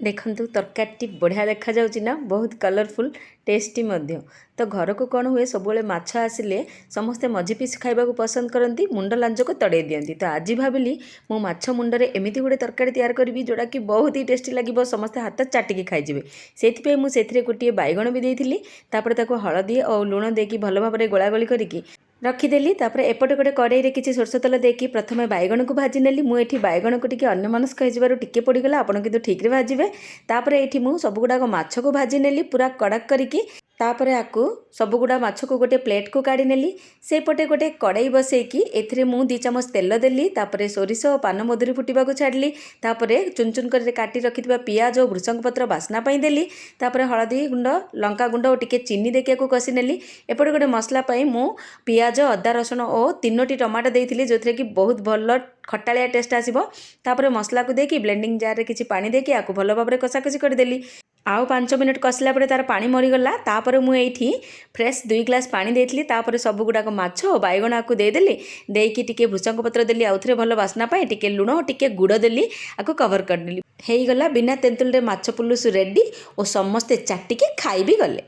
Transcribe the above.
ଦେଖନ୍ତୁ, ତରକାରୀଟି ବଢ଼ିଆ ଦେଖାଯାଉଛି ନା? ବହୁତ କଲରଫୁଲ୍, ଟେଷ୍ଟି ମଧ୍ୟ। ତ ଘରକୁ କ'ଣ ହୁଏ, ସବୁବେଳେ ମାଛ ଆସିଲେ ସମସ୍ତେ ମଝି ପିସ୍ ଖାଇବାକୁ ପସନ୍ଦ କରନ୍ତି, ମୁଣ୍ଡ ଲାଞ୍ଜକୁ ତଡ଼େଇ ଦିଅନ୍ତି। ତ ଆଜି ଭାବିଲି ମୁଁ ମାଛ ମୁଣ୍ଡରେ ଏମିତି ଗୋଟେ ତରକାରୀ ତିଆରି କରିବି, ଯେଉଁଟାକି ବହୁତ ହି ଟେଷ୍ଟି ଲାଗିବ, ସମସ୍ତେ ହାତ ଚାଟିକି ଖାଇଯିବେ। ସେଇଥିପାଇଁ ମୁଁ ସେଥିରେ ଗୋଟିଏ ବାଇଗଣ ବି ଦେଇଥିଲି। ତାପରେ ତାକୁ ହଳଦୀ ଆଉ ଲୁଣ ଦେଇକି ଭଲ ଭାବରେ ଗୋଳାଗୋଳି କରିକି ରଖିଦେଲି। ତାପରେ ଏପଟେ ଗୋଟେ କଡ଼େଇରେ କିଛି ସୋରିଷ ତେଲ ଦେଇକି ପ୍ରଥମେ ବାଇଗଣକୁ ଭାଜି ନେଲି। ମୁଁ ଏଠି ବାଇଗଣକୁ ଟିକେ ଅନ୍ୟମନସ୍କ ହେଇଯିବାରୁ ଟିକେ ପୋଡ଼ିଗଲା, ଆପଣ କିନ୍ତୁ ଠିକ୍ରେ ଭାଜିବେ। ତାପରେ ଏଇଠି ମୁଁ ସବୁଗୁଡ଼ାକ ମାଛକୁ ଭାଜି ନେଲି ପୁରା କଡ଼କ କରିକି। ତାପରେ ଆକୁ ସବୁଗୁଡ଼ା ମାଛକୁ ଗୋଟେ ପ୍ଲେଟ୍କୁ କାଢ଼ି ନେଲି। ସେଇପଟେ ଗୋଟେ କଡ଼େଇ ବସେଇକି ଏଥିରେ ମୁଁ 2 ଚାମଚ ତେଲ ଦେଲି। ତାପରେ ସୋରିଷ ଓ ପାନମଧୁରୀ ଫୁଟିବାକୁ ଛାଡ଼ିଲି। ତାପରେ ଚୁନ ଚୁନ କରି କାଟି ରଖିଥିବା ପିଆଜ ଓ ଭୃସଙ୍ଗ ପତ୍ର ବାସ୍ନା ପାଇଁ ଦେଲି। ତାପରେ ହଳଦୀ ଗୁଣ୍ଡ, ଲଙ୍କା ଗୁଣ୍ଡ ଓ ଟିକେ ଚିନି ଦେଇକି ଆକୁ କଷି ନେଲି। ଏପଟେ ଗୋଟେ ମସଲା ପାଇଁ ମୁଁ ପିଆଜ, ଅଦା, ରସୁଣ ଓ ତିନୋଟି ଟମାଟୋ ଦେଇଥିଲି, ଯେଉଁଥିରେ କି ବହୁତ ଭଲ ଖଟାଳିଆ ଟେଷ୍ଟ ଆସିବ। ତାପରେ ମସଲାକୁ ଦେଇକି ବ୍ଲେଣ୍ଡିଂ ଜାର୍ରେ କିଛି ପାଣି ଦେଇକି ଆକୁ ଭଲ ଭାବରେ କଷାକଷି କରିଦେଲି। ଆଉ 5 ମିନିଟ୍ କଷିଲା ପରେ ତା'ର ପାଣି ମରିଗଲା। ତାପରେ ମୁଁ ଏଇଠି ଫ୍ରେଶ୍ 2 ଗ୍ଲାସ୍ ପାଣି ଦେଇଥିଲି। ତାପରେ ସବୁଗୁଡ଼ାକ ମାଛ ଓ ବାଇଗଣ ଆକୁ ଦେଇଦେଲି। ଦେଇକି ଟିକେ ଭୃସଙ୍ଗ ପତ୍ର ଦେଲି ଆଉଥରେ ଭଲ ବାସ୍ନା ପାଇଁ। ଟିକେ ଲୁଣ, ଟିକେ ଗୁଡ଼ ଦେଲି, ଆକୁ କଭର୍ କରିନେଲି। ହେଇଗଲା ବିନା ତେନ୍ତୁଳିରେ ମାଛ ପୁଲୁସୁ ରେଡ଼ି ଓ ସମସ୍ତେ ଚାଟିକି ଖାଇ ବି ଗଲେ।